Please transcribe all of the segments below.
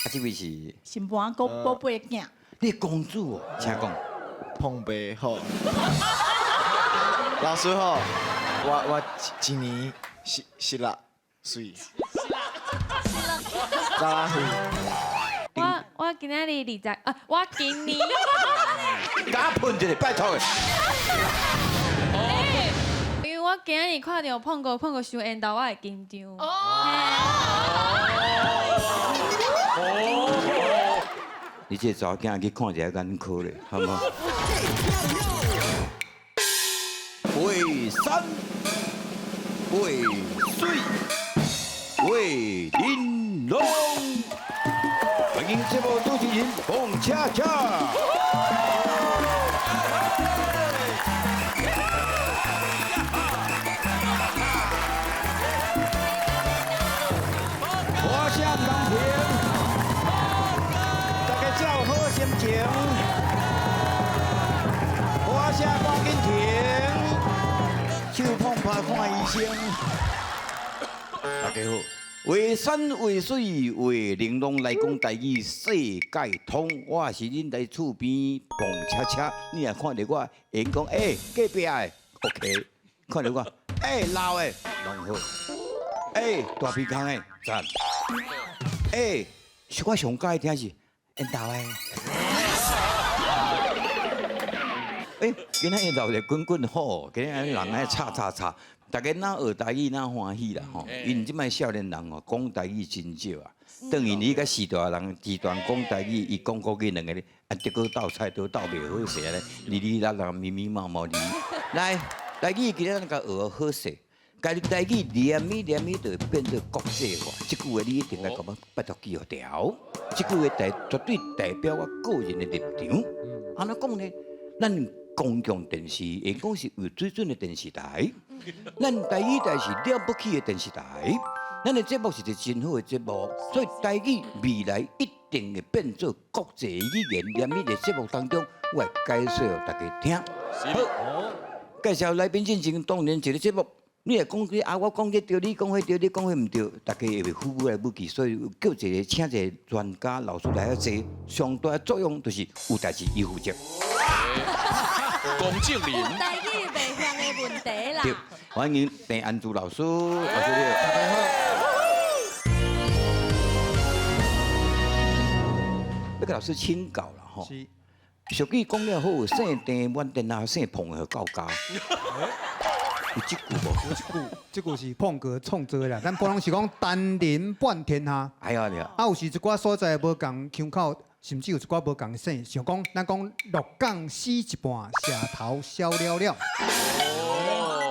啊，這位是心肝寶寶貝囝。你公主哦，請講。碰白好，老師好，我今年16歲，16歲。我今仔日20啊，我今年。加噴一個，拜託的。因為我今仔日看到碰哥，碰哥傷緣投，我會緊張。哦。你這個查某囝去看一下眼科咧，好無？為山，為水，為玲瓏。歡迎節目主持人彭恰恰。我聲公平，大家才有好心情。我聲趕緊停，手碰拍看醫生。大家好，為山為水為玲瓏來講台語世界通，我是恁來厝邊彭恰恰。你若看著我，會講欸隔壁的，OK，看著我，欸老的，攏好，欸大鼻孔的，讚，欸是我上喜歡聽是緣投的。欸，今仔日鬧熱滾滾好，今仔日人愛吵吵吵，大家若學台語若歡喜啦吼。因這擺少年人哦，講台語真少啊。等於你佮序大人，序大人講台語，伊講國語兩个咧，啊，結果鬥菜都鬥袂好勢咧，哩哩啦啦，密密麻麻哩。來，台語今日咱共學好勢，家己台語念一念一就會變做國際化。這句話你一定愛共我拜託記予牢。這句話代絕對代表我個人的立場。按怎講呢？咱公共電視會講是有水準的電視台，咱台語台是了不起的電視台，咱的節目是一個真好的節目，所以台語未來一定會變做國際語言。連彼個節目當中，我會解說予大家聽。好，介紹來賓進前，當然一個節目，你若講這啊，我講這對，你講彼對，你講彼毋對，大家會互舞來舞去，所以叫一個請一個專家老師來遐坐，上大的作用就是有代誌伊負責。龔正林。有台語袂曉的問題啦。對，歡迎鄭安珠老師，老師你好。大家好。那個老師請教啦吼。是。俗語講了好，姓鄭滿天下，姓彭的到家。有這句無？有這句，這句是碰哥創作的啦。咱普通是講單人半天下。哎呀，對。啊，有時一寡所在無仝腔口。甚至有一寡無仝姓，像講咱講鹿港死一半，蛇頭燒了了。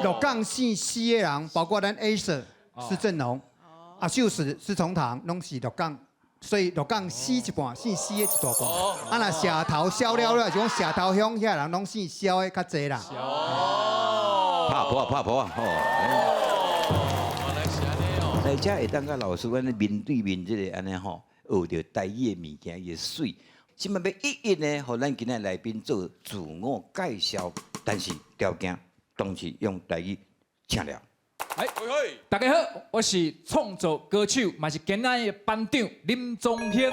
鹿港姓施的人，包括咱 A Sir 施振榮，阿秀士施崇棠，攏是鹿港，所以鹿港死一半，姓施的一大半。啊，若蛇頭燒了了，就講蛇頭鄉遐人攏姓蕭的較濟啦。拍婆啊，拍婆啊，吼！原來是按呢哦。來遮會當佮老師按呢面對面這個按呢吼。學著台語的物件，伊會媠。這擺欲一一呢，予咱今仔來賓做自我介紹，但是條件當是用台語請了。哎，大家好，我是創作歌手，嘛是今仔的班長林宗興。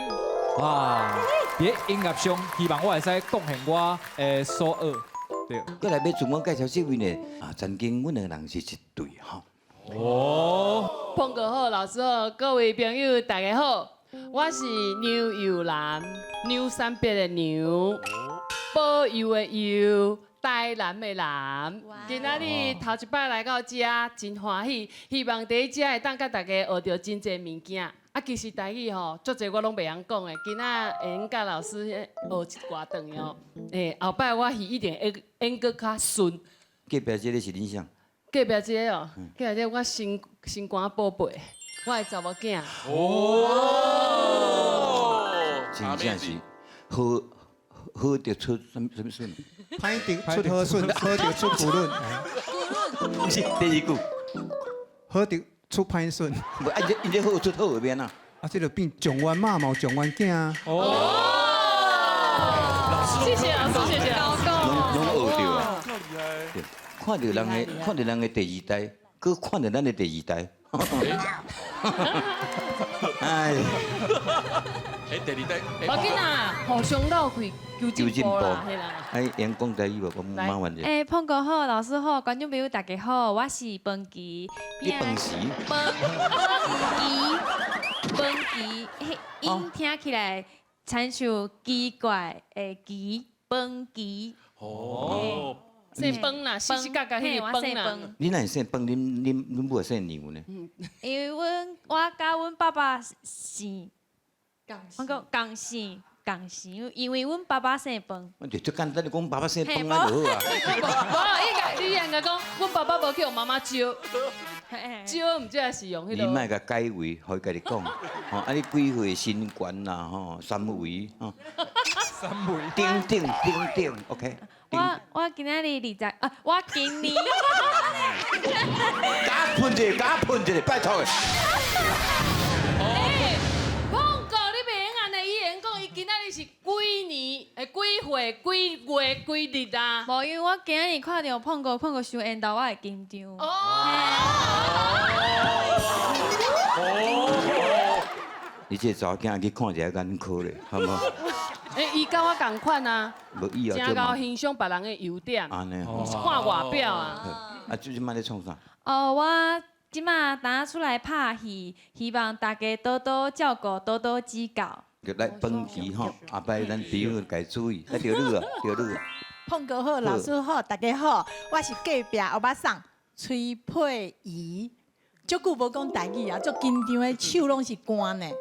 哇，佇音樂上，希望我會使貢獻我的所學。對。閣來欲自我介紹這位呢，啊，曾經阮兩個人是一對吼。哦。碰哥好，老師好，各位朋友大家好。我是牛又南，牛三別的牛，保佑的佑，台南的南。今仔日頭一擺來到遮，真歡喜，希望佇遮會當佮大家學著真濟物件。啊，其實台語吼，足濟我攏袂曉講的。今仔會用佮老師學一寡頓哦。欸，後擺我是一定會演閣較順。隔壁這個是恁啥？隔壁這個哦，隔壁這個我心心肝寶貝。我的查某囝。哦，真正是好好得出什麼什麼順？歹得出好順，好得出古論。不是第二句，好得出歹順。無啊，伊這好出好會變啊？啊，這就變狀元媽嘛有狀元囝啊。哦，謝謝老師，謝謝老師。攏學著啊！對，看著人的，看著人的第二代，閣看著咱的第二代。哎，哎，第二代，無要緊啦，互相鬥氣求進步啦，嘿啦。哎，用講台語無？講麻煩者。欸，碰哥好，老師好，觀眾朋友大家好，我是飯琪。你飯時？飯琪，飯琪，音聽起來親像奇怪的奇，飯琪。哦。姓飯啦，死死角角彼個飯啦。你哪會姓飯？恁母姓娘呢？因為我佮阮爸爸姓，我講仝姓仝姓，因為阮爸爸姓飯。我就最簡單，你講爸爸姓飯啊就好啊。無，應該你應該講，阮爸爸無去予媽媽招，招毋知是用彼個。你莫共解圍，予伊家己講。吼，啊你幾歲身懸啦？吼，三圍吼。三圍。頂頂頂頂，OK。我今仔日20啊，我今年。共噴一個，共噴一個，拜託的。欸，碰哥，你袂用按呢，伊會用講伊今仔日是幾年、欸幾歲、幾月、幾日啊？無，因為我今仔日看著碰哥，碰哥傷緣投，我會緊張。哦。你這個查某囝去看一下眼科咧，好無？欸，伊佮我仝款啊，無以後誠𠢕欣賞別人的優點，毋是看外表啊。啊，這這擺咧創啥？哦，我這擺當出來拍戲，希望大家多多照顧，多多指教。來飯琪吼，後擺咱朋友共注意，啊對你啊，對你啊。碰哥好，老師好，大家好，我是隔壁歐巴桑崔佩儀。足久無講台語啊，足緊張的手攏是乾的。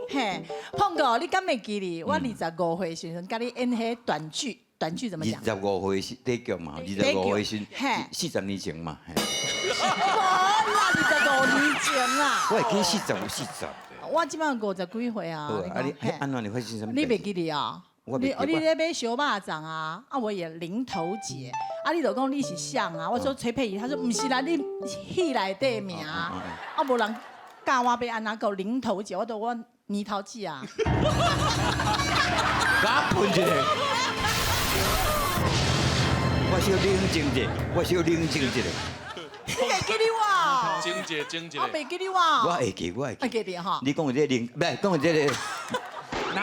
嘿，碰哥，你敢會記得我25歲時陣，佮你演彼短劇？短劇怎麼講？25歲是短劇嘛？25歲時，40年前嘛。無啦，25年前啦。我會記四十有四十。我這擺五十幾歲啊。啊你，按怎你發生啥物？你袂記得啊？你咧買燒肉粽啊？啊，我演林頭姐。啊，你就講你是誰啊？我說崔佩儀，他說毋是啦，你戲內底名。啊，無人教我欲按怎講林頭姐，我都我泥頭姐啊。共噴一個，我小冷靜者，我小冷靜一下。你袂記得我？靜者，靜者。我袂記得我。我會記，我會記。會記得吼。你講的這個林，不是講的這個拿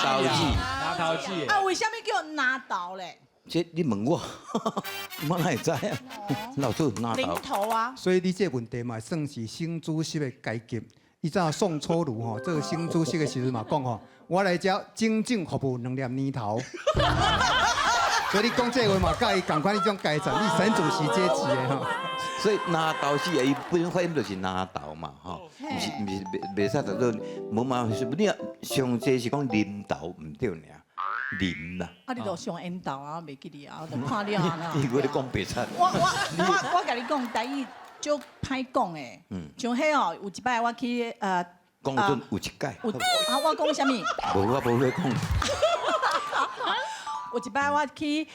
刀子，拿刀子。啊，為啥物叫拿刀咧？這你問我，我哪會知啊？老師拿零頭啊！所以你這個問題嘛，算是省主席的階級。以前宋楚瑜吼做省主席的時陣嘛講吼，我來這整整服務兩粒年頭。所以你講這話嘛，佮伊仝款彼種階層，你省主席階級的吼。所以拿刀子啊，伊本身發音就是拿刀嘛，吼，毋是毋是袂使讀做無嘛，是你上濟是講林頭毋對爾。林啦，啊！你都上緣投啊，袂記得啊，我就看你啊。你閣咧講白賊。我共你講，台語足歹講的。像彼哦，有一擺我去講陣有一擺。有啊！我講啥物？無，我無欲講。有一擺我去，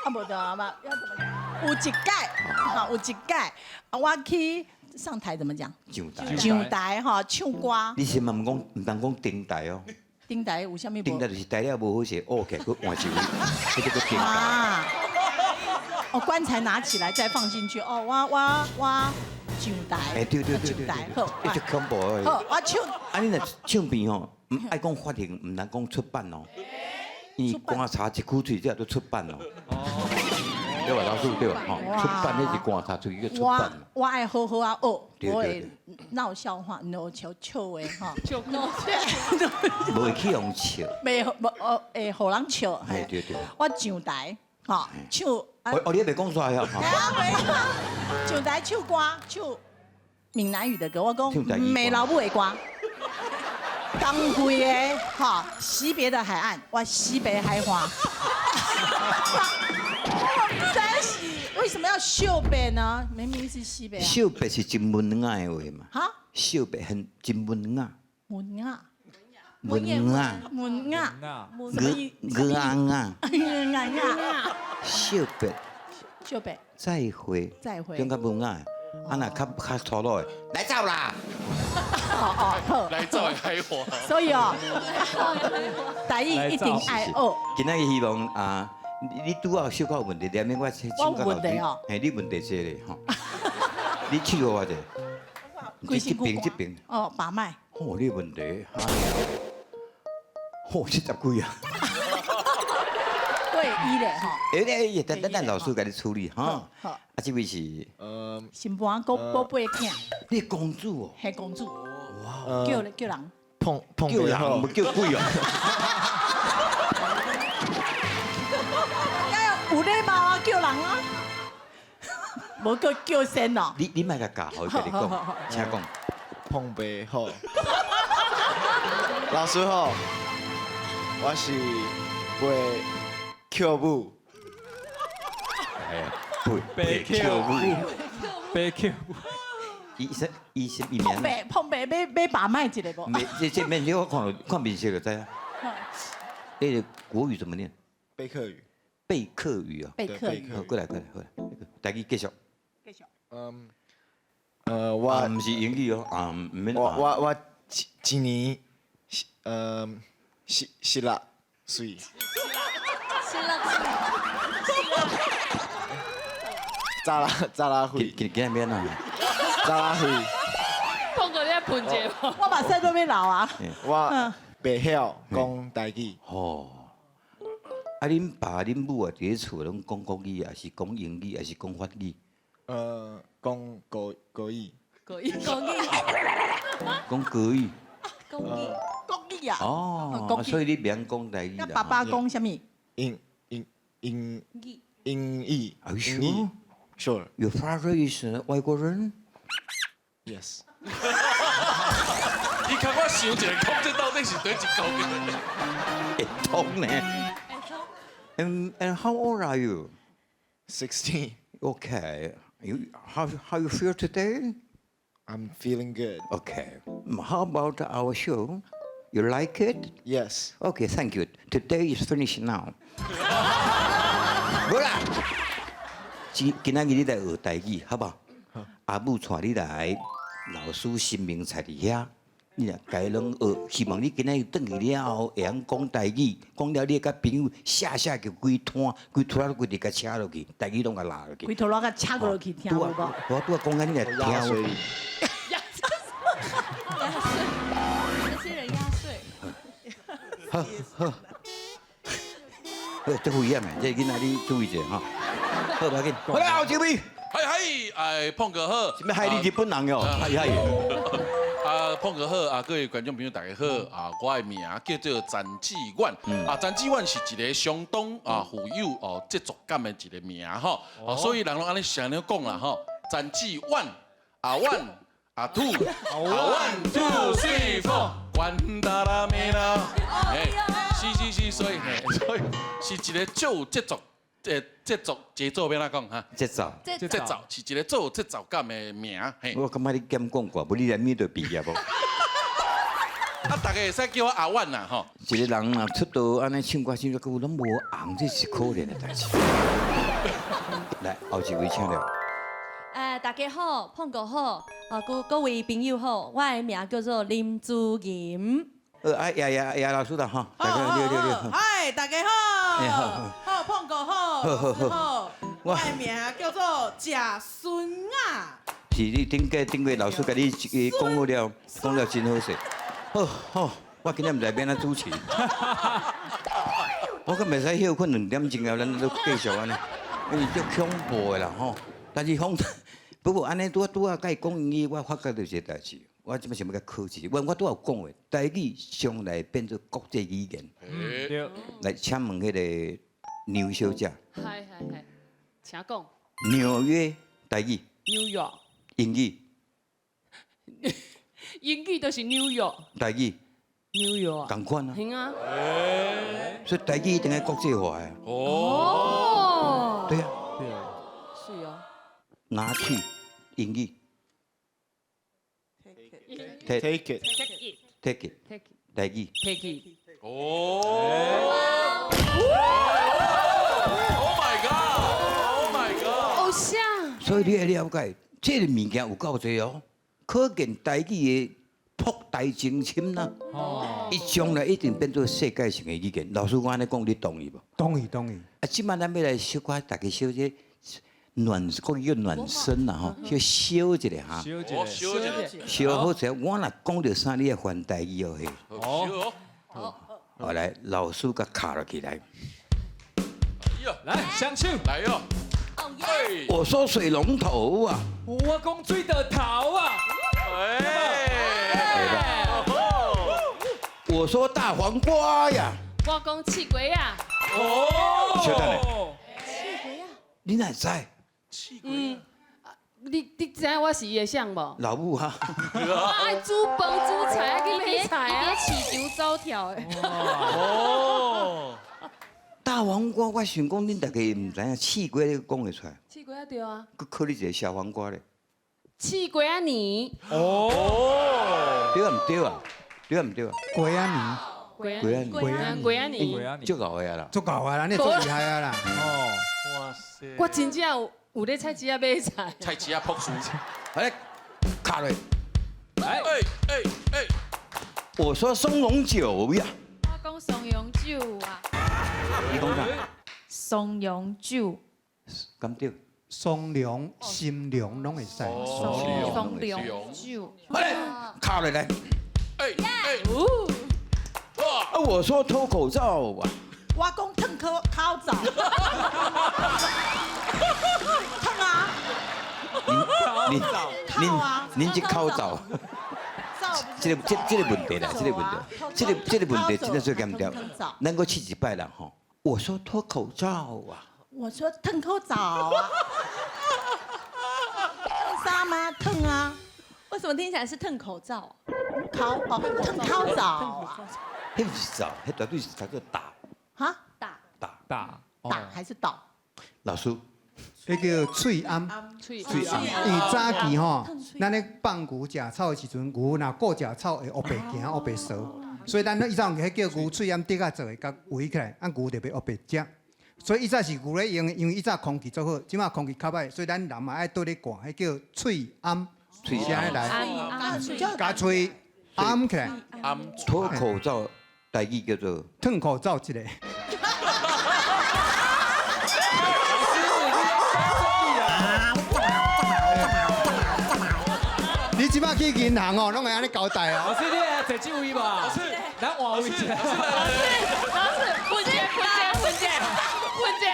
啊無對啊嘛，要怎麼講？有一擺，哈，有一擺，我去上台怎麼講？上台。上台吼，唱歌。你先毋講，毋通講頂台哦。頂台有啥物？頂台就是台了無好勢，烏起來閣換一位，彼個叫頂台。哦，棺材拿起來再放進去。哦，我上台。哎，對對對對對。好，這足恐怖的。好，我唱。啊，你若唱片吼，毋愛講發行，毋通講出版哦。因為棺材一開喙，這都出版哦。對吧，老師對吧？吼，出版彼是棺材出去叫出版。我愛好好啊學，我會鬧笑話，鬧笑笑話吼。笑鬧無會去予笑。袂無哦，會予人笑。嘿，對對。我上台吼唱。哦，你還袂講煞呀？上台唱歌，唱閩南語的歌，我講罵老母的歌。東非的吼，惜別的海岸，我惜別海岸。真是為什麼要惜別呢？明明是惜別。惜別是真文雅的話嘛。哈？惜別很真文雅。文雅。文雅。文雅。什麼意思？文雅。文雅。惜別。惜別。再會。再會。種較文雅的，啊若較較粗魯的，來走啦。哦哦好。來走的海話。所以哦，台語一定愛學。今仔日希望啊。你拄仔小可有問題，連我請教老師。嘿，你問題這個吼，你試予我者，這邊這邊。哦，把脈。哦，你問題，哦，70幾啊。對，醫咧吼。欸，等等等，老師共你處理哈。好。啊，這位是。新婦仔寶貝囝。你公主哦。係公主。哇。叫叫人。碰碰叫人，毋叫鬼哦。有禮貌啊，叫人啊。無叫叫先哦。你莫共教，予伊共你講，請講。碰爸好。老師好，我是背曲舞。背曲舞，背曲舞。醫生，醫生，伊名。碰白碰白，欲把脈一下無？沒，這面我看看面色就知啊。那個國語怎麼念？貝克語。貝克語啊。貝克語。好，過來過來過來，台語繼續。繼續。嗯，我毋是英語哦，啊，毋免。我今年，16歲。16歲。查拉查拉歲。今今日免啊。查拉歲。碰過你噴者我目屎都欲流啊！我袂曉講台語。哦。啊，恁爸恁母啊，佇咧厝攏講國語，還是講英語，還是講法語？講國國語。國語。國語。講國語。國語。國語啊！哦，所以你袂曉講台語啦。爸爸講啥物？英英英英語。 Are you sure? Sure. Your father is 外國人？ Yes. 你看我想一下，講這到底是佗一國的？會通呢？And how old are you? 16. Okay. You how you feel today? I'm feeling good. Okay. How about our show? You like it? Yes. Okay, thank you. Today is finished now. 無啦，今今仔日你來學台語，好無？阿母帶你來，老師新明菜佇遐，你若共伊攏學，希望你今仔日轉去了後會曉講台語，講了你會佮朋友寫寫就規攤規拖規直共車落去，台語攏共落落去。規拖攏共車落去，聽有無？我拄仔講緊你來聽。壓歲。壓歲。這些人壓歲。好，好。好，這危險的，這囡仔你注意者吼。好，無要緊。好來，後一位。嗨嗨，哎，碰哥好。啥物害你日本人喲？嗨嗨。啊，碰哥好，啊，各位觀眾朋友大家好，啊，我的名叫做陳志遠，啊，陳志遠是一個相當啊富有哦節奏感的一個名吼，哦，所以人攏按呢常常講啦吼，陳志遠，啊 one，啊 two，啊 one two three four，關達拉米拉，嘿，是是是，所以嘿，所以是一個足有節奏。節奏節奏欲按怎講哈？節奏，節奏是一個足有節奏感的名。嘿，我感覺你減講過，無你來面對畢業無？啊，大家會使叫我阿婉啦，吼。一個人若出道按呢唱歌唱歌，攏無紅，這是可憐的代誌。來，後一位請了。大家好，碰哥好，各位朋友好，我的名叫做林珠銀。哎呀呀呀，老師啦哈，大家對對對。嗨，大家好，好，碰哥好，老師好，我的名叫做賈孫啊。是你頂過頂過老師共你講好了，講了真好勢。好，好，我今日毋知欲按怎主持。我閣袂使歇睏2點鐘啊，咱都繼續按呢，因為足恐怖的啦吼。但是講，不過按呢拄仔拄仔共伊講英語，我發覺著一個代誌。我這擺想欲共考試，我拄仔有講的，台語將來變做國際語言。對。來，請問彼個劉小姐。係係係，請講。紐約台語。紐約。英語。英語就是紐約。台語。紐約。仝款啊。係啊。所以台語一定愛國際化的。哦。對啊。對啊。是哦。拿去英語。 Take it. Take it. 台語。 Take it. 哦。Oh my god! Oh my god! 偶像。所以你愛了解，這个物件有夠濟哦，可見台語的博大精深啦。哦。伊將來一定變做世界性的語言。老師，我按呢講，你同意無？同意同意。啊，這擺咱欲來小可，大家小這，暖，国语叫暖身啦吼，叫烧一下哈。烧一下，烧一下，烧好者，我若讲著啥，你爱翻台语哦嘿。哦。好来，老师共敲落起来。来，双手。来哟。我说水龙头啊。我讲水的头啊。我说大黄瓜呀。我讲刺瓜啊。哦。稍等下。刺瓜啊。你哪知？嗯，你知影我是伊的谁无？老母哈。我爱煮饭煮菜，爱去买菜啊。伊伫市场走跳的。哦。大黄瓜，我想讲恁大家毋知影，刺瓜你讲会出来？刺瓜对啊。阁考你一个小黄瓜咧。刺瓜仔泥。哦。对啊毋对啊？对啊毋对啊？瓜仔泥。瓜仔泥。瓜仔泥。足𠢕的啊啦。足𠢕的啦，你足厉害啊啦。哦。哇塞。我真正有咧菜市仔买菜。菜市仔朴素。来，卡落。哎哎哎！我说松茸酒呀。我讲松茸酒啊。你讲啥？松茸酒。敢对？松茸、参茸拢会使。松茸酒。来，卡落来。哎哎。啊！我说脱口罩啊。我讲脱口罩。烫啊！您这口罩，这个问题啦，这个问题，这个问题真的最严重。咱阁试一摆啦吼。我说脱口罩啊。我说脱口罩啊。烫啥吗？烫啊！为什么听起来是烫口罩？口哦，烫口罩啊。彼毋是罩，彼绝对是叫做打。哈？打打打打还是倒？老师。彼叫喙罨，喙罨。因为早期吼，咱咧放牛食草的时阵，牛若顾食草会乌白行、乌白趖，所以咱以前彼叫牛喙罨竹仔做的，共围起来，按牛就袂乌白食。所以以前是牛咧用的，因为以前空气足好，这马空气较歹，所以咱人嘛爱倒咧挂，彼叫喙罨，喙是按呢来，共喙罨起来。脱口罩，台语叫做脱口罩一个。你这摆去银行哦，拢会按呢交代哦。老师，你来坐这位吧。老师，咱换位置。老师，老师，混者，混者，混者，混者。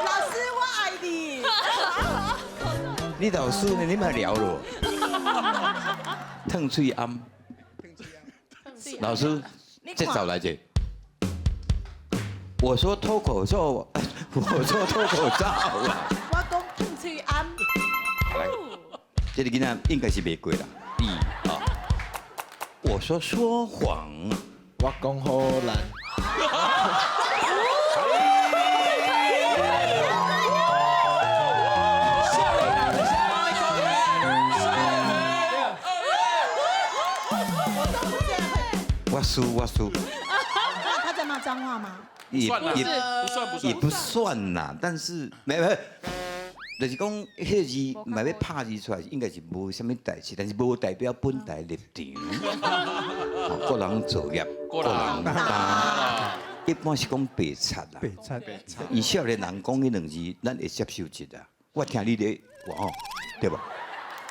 老师，我爱你。你老师呢？你嘛聊咯。烫喙罨。老师，这找来者。我说脱口罩，我说脱口罩啊。我讲烫喙罨。来，这个囡仔应该是袂过啦。一啊，我说说谎，我讲好难。我输，我输。那他在骂脏话吗？也算了，不算不算，也不算啦。但是没没，就是讲彼个字，嘛欲拍字出来，应该是无啥物代志，但是无代表本台立场。各人造业，各人担。一般是讲白贼啦，白贼，白贼。伊少年人讲彼两字，咱会接受一下。我听你咧话吼，对吧？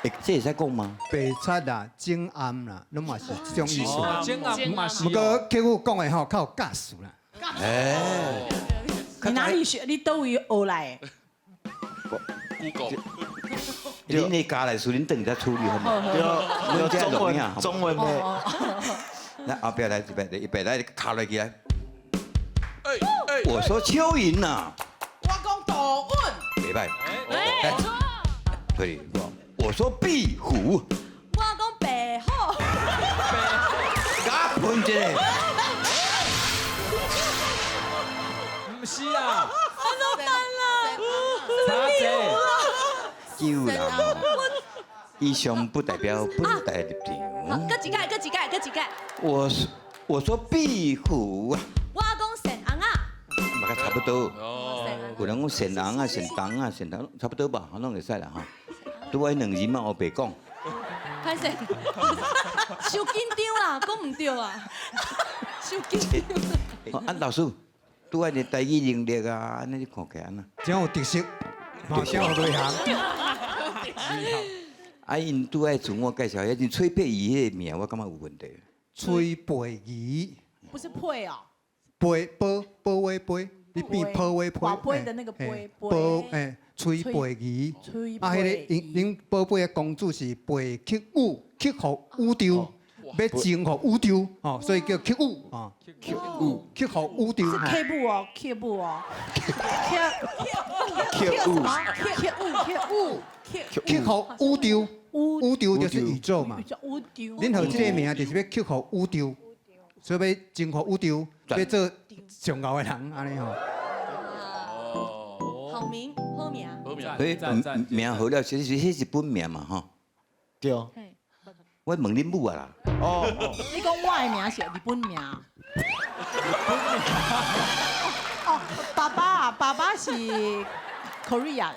欸，这会使讲吗？白贼啦、整暗啦，拢嘛是这种意思。整暗嘛是。毋过客户讲的吼，较有教示啦。哎，你哪里学？你佗位学来的？Google。恁的家内事，恁转去处理好无？对，中文中文的。来后壁来一摆，一摆来敲落去来。我说蚯蚓呐。我讲杜稳。袂䆀。来，对，我说壁虎。我讲白虎。共喷一个。毋是啊。怎么办啦？差济。救人。以上不代表本台立场。好，阁一改，阁一改，阁一改。我说壁虎啊。我讲蟮红仔。嘛，差不多。有人讲蟮红啊、蟮东啊、蟮东，差不多吧，拢会使啦吼。拄仔两字嘛，乌白讲。歹势，伤紧张啦，讲毋对啊，伤紧张。啊，老师，拄仔的台语能力啊，按呢你看起来按怎？真有特色，嘛真有內涵。啊，𪜶拄愛自我介紹，彼陣崔佩儀彼個名，我感覺有問題。崔佩儀，不是配哦，佩波波威杯，你變波威杯，寶貝的那個杯波哎，崔佩儀，啊，彼个𪜶恁寶貝的公主是貝克宇，克服宇宙，欲征服宇宙，哦，所以叫克宇，哦，克宇，克服宇宙。是 K 部哦，K 部哦，K 克什麼？K 五 K 五克服宇宙，宇宙就是宇宙嘛。宇宙。恁予這个名就是欲克服宇宙，所以欲征服宇宙，欲做上𠢕的人，按呢吼。好名，好名。好名。所以名好了，其實彼是本名嘛，吼。對。我問恁母啊啦。哦。你講我的名是日本名。哦，爸爸，爸爸是 Korea 的。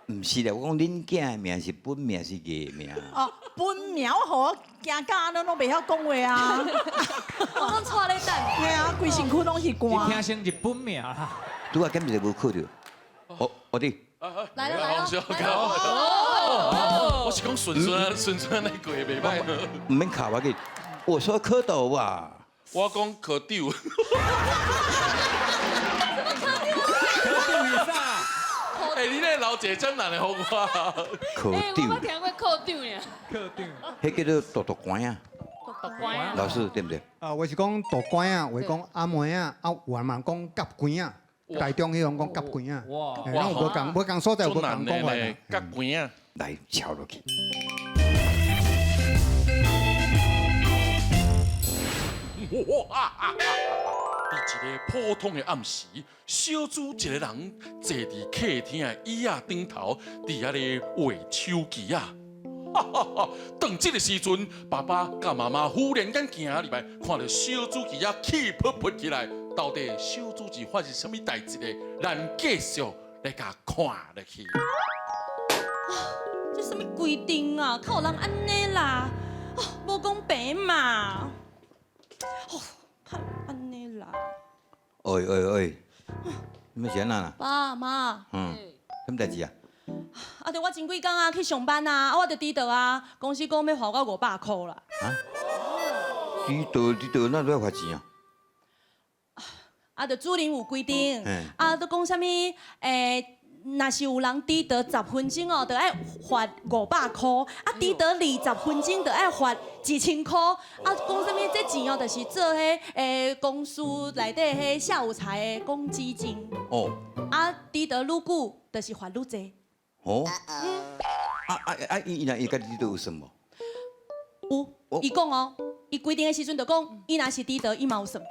毋是啦，我講恁囝的名是本名是藝名。哦，本名我予我驚甲按呢攏袂曉講話啊！我攏錯咧等。嘿啊，規身軀攏是汗。你聽成日本名啦。拄仔敢是無考著？哦，我弟。來了來了。我是講順順順順那過袂歹。毋免卡我去，我說蝌蚪啊。我講蝌蚪。欸，你那老姐真難的好我。蝌蚪。我聽過蝌蚪爾。蝌蚪。彼叫做獨獨關啊。獨關啊。老師對毋對？啊，有是講獨關啊，有講阿妹啊，啊有人嘛講夾關啊，台中彼種講夾關啊。哇。攏有無仝無仝所在有無仝講法。夾關啊。來敲落去。哇！佇一个普通的暗時，小豬一个人坐佇客廳的椅仔頂頭，佇遐咧畫手機仔。哈哈哈！當這个時陣，爸爸佮媽媽忽然間行入來，看著小豬仔氣噗噗起來，到底小豬是發生啥物代誌咧？咱繼續來共看落去。哇！這啥物規定啊？較有人按呢啦？哦，無公平嘛！哦，較按呢啦。喂喂喂，你欲是按怎啦？爸媽。嗯，啥物代誌啊？啊，著我前幾工啊去上班啊，啊我著遲到啊，公司講欲罰我500箍啦。啊？遲到遲到，哪都愛罰錢啊？啊，著主任有規定，啊，都講啥物？若是有人遲到10分鐘哦，就愛罰500箍；啊，遲到20分鐘就愛罰1000箍。啊，講啥物？這錢哦，就是做彼公司內底彼下午茶的公積金。哦。啊，遲到愈久，就是罰愈濟。哦。啊，伊若伊家己遲到有算無？有，伊講哦，伊規定的時陣就講，伊若是遲到，伊嘛有算。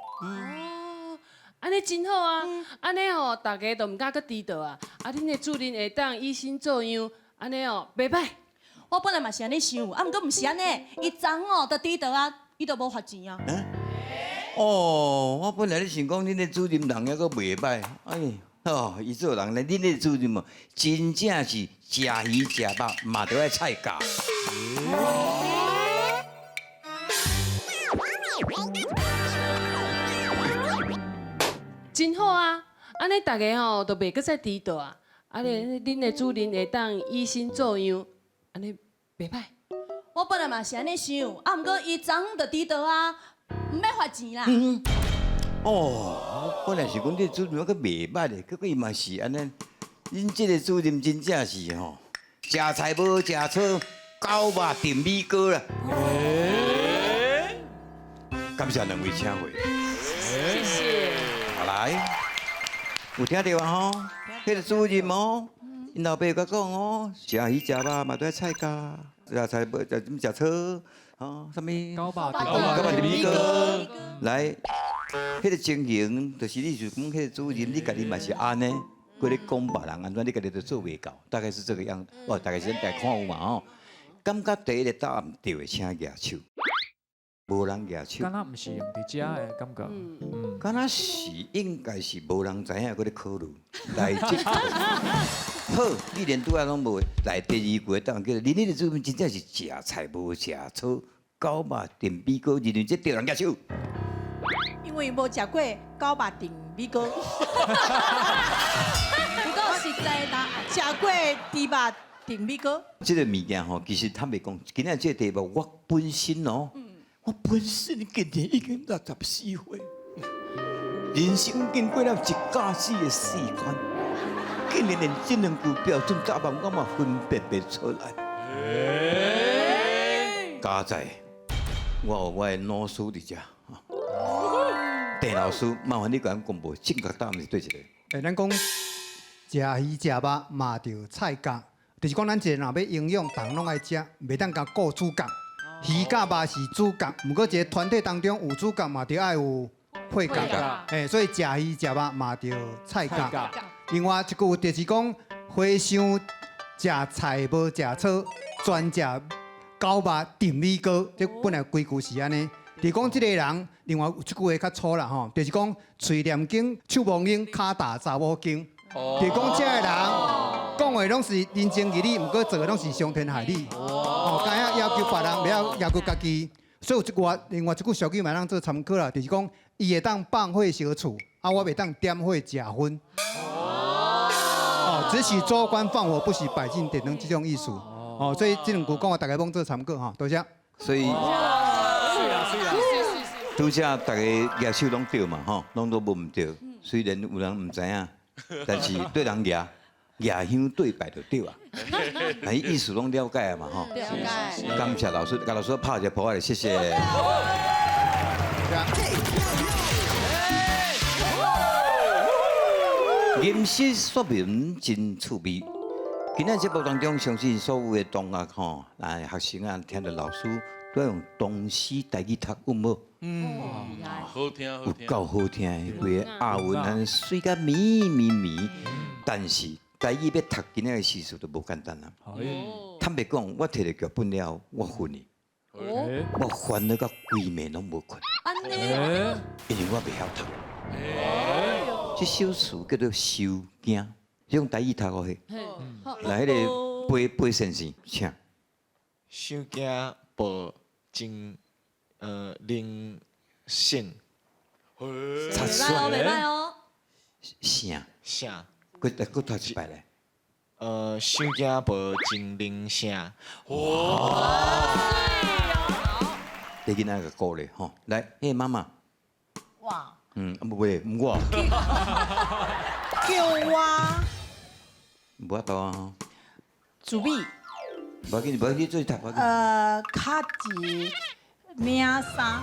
按呢真好啊！按呢吼，大家都毋敢閣遲到啊！啊，恁的主任會當以身作樣，按呢哦，袂歹。我本來嘛是按呢想，啊，毋過毋是按呢，伊昨昏哦就遲到啊，伊就無罰錢啊。哦，我本來咧想講，恁的主任人猶閣袂歹，哎，哦，伊做人咧，恁的主任哦，真正是食魚食肉嘛著愛菜價。真好啊！按呢大家吼都袂閣再遲到啊！按呢恁的主任會當以身作樣，按呢袂歹。我本來嘛是按呢想，啊，毋過伊昨昏就遲到啊，毋免罰錢啦。哦，我本來是講這主任閣袂歹咧，結果伊嘛是按呢。恁這個主任真正是吼，食菜無食草，狗肉炖米糕啦。感謝兩位請回。謝謝。來，有聽著啊吼？彼个主任哦，𪜶老爸有共講哦，食魚食肉嘛都愛菜價，食菜無食食草，吼，啥物？狗肉狗肉炖米糕。來，彼个情形就是你就講彼个主任，你家己嘛是按呢，閣咧講別人按怎，你家己都做袂到，大概是這個樣。哦，大概是咱看有嘛吼？感覺第一个答案對的，請舉手。無人舉手，敢若毋是用佇遮的感覺，敢若是應該是無人知影，閣咧考慮來這個。好，既然拄仔攏無，來第二句的答案叫做：恁彼个主任真正是食菜無食草，狗肉炖米糕，認為這對人舉手。因為無食過狗肉燉米糕。不過實在答案。食過豬肉燉米糕。這個物件吼，其實坦白講，今仔這個題目我本身哦，我本身今年已經64歲，人生經過了一家子的四關，竟然連這兩句標準答案我嘛分辨袂出來。佳哉，我有我的老師佇遮。鄭老師，麻煩你共阮公布正確答案是佗一個？欸，咱講食魚食肉嘛著菜角，就是講咱一個人若欲營養，逐項攏愛食，袂當共顧主角。魚佮肉是主角，毋過一個團隊當中有主角嘛，著愛有配角。欸，所以食魚食肉嘛著菜角。另外一句就是講，和尚食菜無食草，專食狗肉燉米糕。這本來規句是按呢。就是講這個人，另外有一句話較粗啦吼，就是講喙念經、手無用、跤踏查某經。就是講這個人講話攏是人情義理，毋過做的攏是傷天害理。哦，知影要求別人，袂曉要求家己。所以有一句，另外一句俗語嘛，通做參考啦，就是講伊會當放火燒厝，啊，我袂當點火食薰。哦，只許州官放火，不許百姓點燈，這種意思。哦，所以這兩句講話，大家攏做參考吼，多謝。所以。拄才逐家舉手攏對嘛吼，攏都無毋對。雖然有人毋知影，但是對人舉舉香對拜就對啊。但意思攏了解啊嘛吼。了解。感謝老師，共老師拍一下噗仔，謝謝。吟詩說文真趣味。今仔節目當中，相信所有的同學吼，啊學生啊，聽著老師都用唐詩台語讀，有無？嗯，好聽好聽，有夠好聽的，規個押韻按呢媠甲綿綿綿。但是台語欲讀今仔的詩詞就無簡單啦。坦白講，我提著劇本了，我睏去，我煩惱到規暝攏無睏。因為我袂曉讀。這首詞叫做《收驚》，用台語讀予彼。來，彼个背背先生，請。收驚報真靈性。袂䆀哦，袂䆀哦。啥？啥？閣閣讀一擺來。收驚報真靈性。哇！你囡仔個鼓勵吼，來，彼個媽媽。哇！嗯，無袂，毋我。叫我。無法度啊。主笔。無要緊，無要緊，做讀。較一領衫。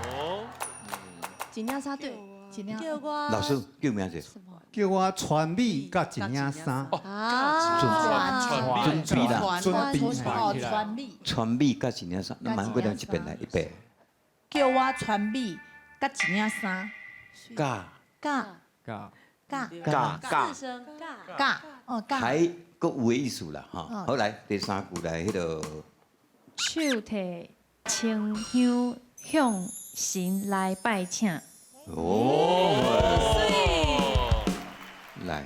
哦。一領衫對，一領。叫我。老師叫名字。叫我穿米佮一領衫。啊。準備啦。準備。哦，穿米。穿米佮一領衫，那蠻過兩一遍來一遍。叫我穿米佮一領衫。佮。佮。佮。佮。佮。四聲佮。佮。哦，佮。還閣有的意思啦，吼。好來，第三句來，彼个。手提清香向神來拜請。哦。來。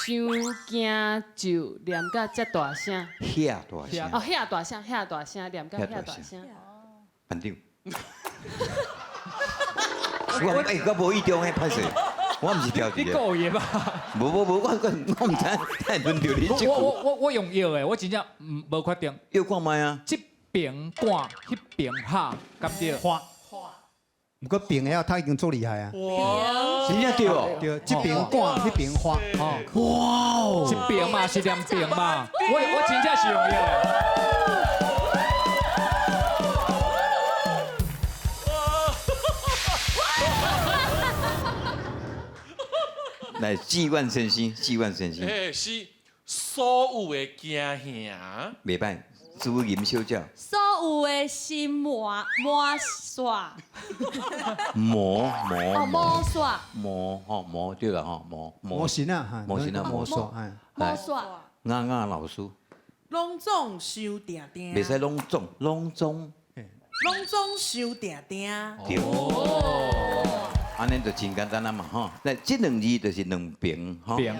傷驚咒念甲遮大聲。遐大聲。哦，遐大聲，遐大聲，念甲遐大聲。班長。我欸，我無意中的歹勢，我毋是挑剔。你故意吧？無無無，我毋知，會輪著你這句。我用藥的，我真正毋無確定。藥看覓啊？這邊趕，彼邊下，敢對？花。毋過邊的他已經足厲害啊！哇，真正對哦。對，這邊趕，彼邊花。哦。哇！這邊嘛是兩邊嘛，我真正是用藥的。來，志願先生，志願先生。欸，是所有的驚嚇。袂歹，朱銀小姐。所有的心魔魔煞。魔魔。哦，魔煞。魔吼魔對啦吼魔魔神啊，魔神啊魔煞哎。魔煞。雅雅老師。攏總收定定。袂使攏總，攏總。攏總收定定。對。按呢就真簡單啦嘛吼。來，這兩字就是兩爿吼。爿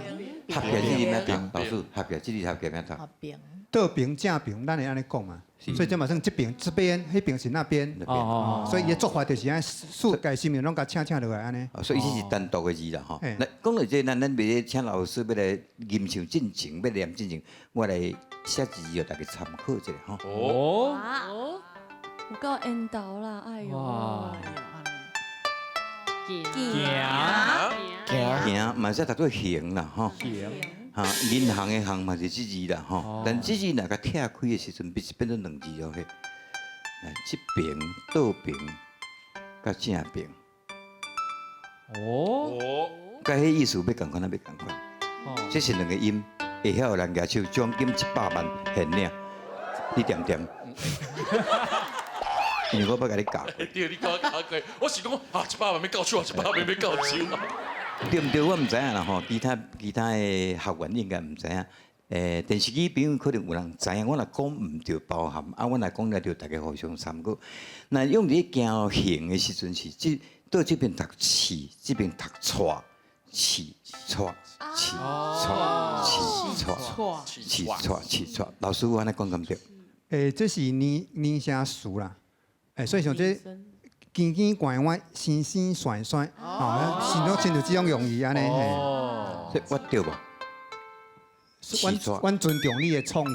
合起來這字欲讀？老師，合起來這字合起來欲讀？合爿。倒爿正爿，咱會按呢講嘛。所以這嘛算這邊這邊，彼邊是那邊。哦。所以伊的做法就是按四界心面攏共請請落來按呢。所以這是單獨的字啦吼。來，講到這，咱欲請老師欲來吟唱進前，欲念進前，我來寫一字，予大家參考一下吼。哦。有夠緣投啦，哎喲。行行行，嘛是讀做行啦吼。行。哈，銀行的行嘛是這字啦吼，但這字若共拆開的時陣，變變做兩字咯嘿。來，這爿、倒爿、佮正爿。哦。佮彼意思欲仝款啊，欲仝款。這是兩個音，會曉的人舉手，獎金100萬現領。你恬恬。因為我欲共你教。對，你教教過，我是講啊，100萬欲到手啊，100萬欲到手啊。對毋對？我毋知影啦吼，其他其他的學員應該毋知影。電視機朋友可能有人知影，我若講毋對包涵，啊，我若講了對，大家互相參考。那用佇行行的時陣是，這倒這邊讀刺，這邊讀錯，刺錯刺錯刺錯刺錯刺錯。老師，我按呢講敢對？這是擬擬聲詞啦。所以像這尖尖拐彎、生生酸酸，哦，是攏親像這種用語按呢。哦，這我對無？阮尊重你的創意。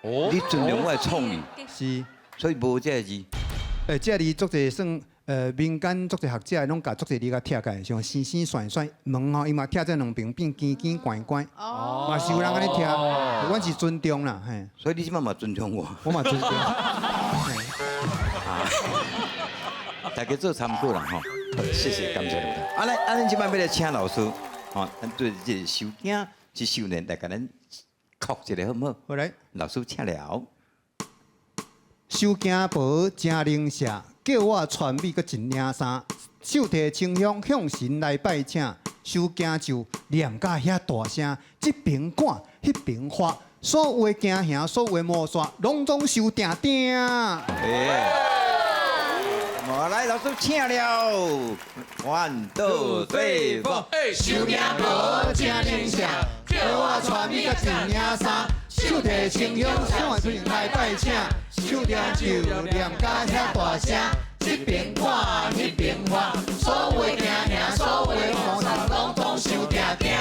哦，你尊重我的創意。是，所以無這個字。這個字足濟算，民間足濟學者攏共足濟字共拆開，像生生酸酸門吼，伊嘛拆這兩爿變尖尖拐拐，嘛是有人按呢拆。阮是尊重啦，嘿。所以你這擺嘛尊重我。我嘛尊重。大家做參考啦吼，謝謝感謝你。啊，來，啊，咱這擺欲來請老師，吼，咱對這個收驚這首呢，來共咱哭一下好毋好？好來，老師請了。收驚婆誠靈社，叫我穿美閣一領衫，手提清香向神來拜請，收驚咒念甲遐大聲，這爿趕，彼爿發，所有的驚嚇，所有的魔煞，攏總收定定。我來，老師請了，One two three four。收驚婆誠靈社，叫我穿美閣一領衫，手提清香向神來拜請，手提咒念甲遐大聲，這爿趕，彼爿發，所有的驚嚇，所有的魔煞，攏總收定定。耶！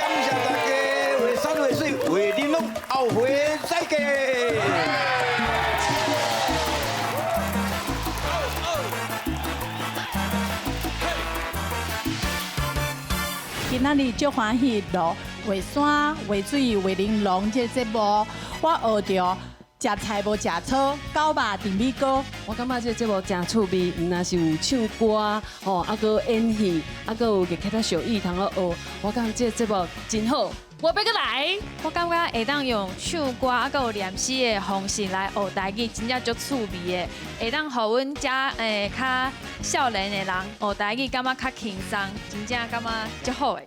感謝大家，畫山畫水畫玲瓏，後回再見。今仔日足歡喜落畫山、畫水、畫玲瓏這個節目，我學著食菜無食草，狗肉甜米糕。我感覺這個節目誠趣味，毋但是有唱歌，吼，啊，閣演戲，啊，閣有其他小藝通咧學。我感覺這個節目真好，我欲閣來。我感覺會當用唱歌啊，閣有念詩的方式來學台語，真正足趣味的，會當予阮遮較少年的人學台語，感覺較輕鬆，真正感覺足好的。